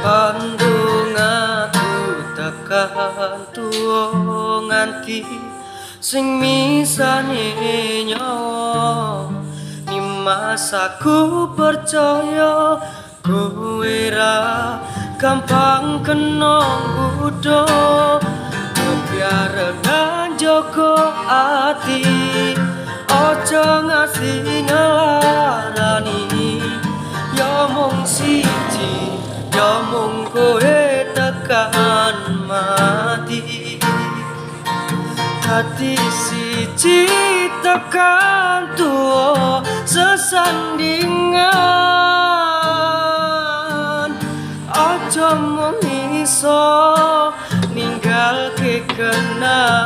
Pandongaku tekan tuwa nganti sing misane nyawa. Nimas, aku percaya kowe ra gampang kena nggodha. Kebiarengan jaga ati, aja ngasi nglarani. Ya mung siji, ya mung kowe tekan mati. Dadi siji tekan tuwa sesandingan. Aja mung iso ninggalke kenangan.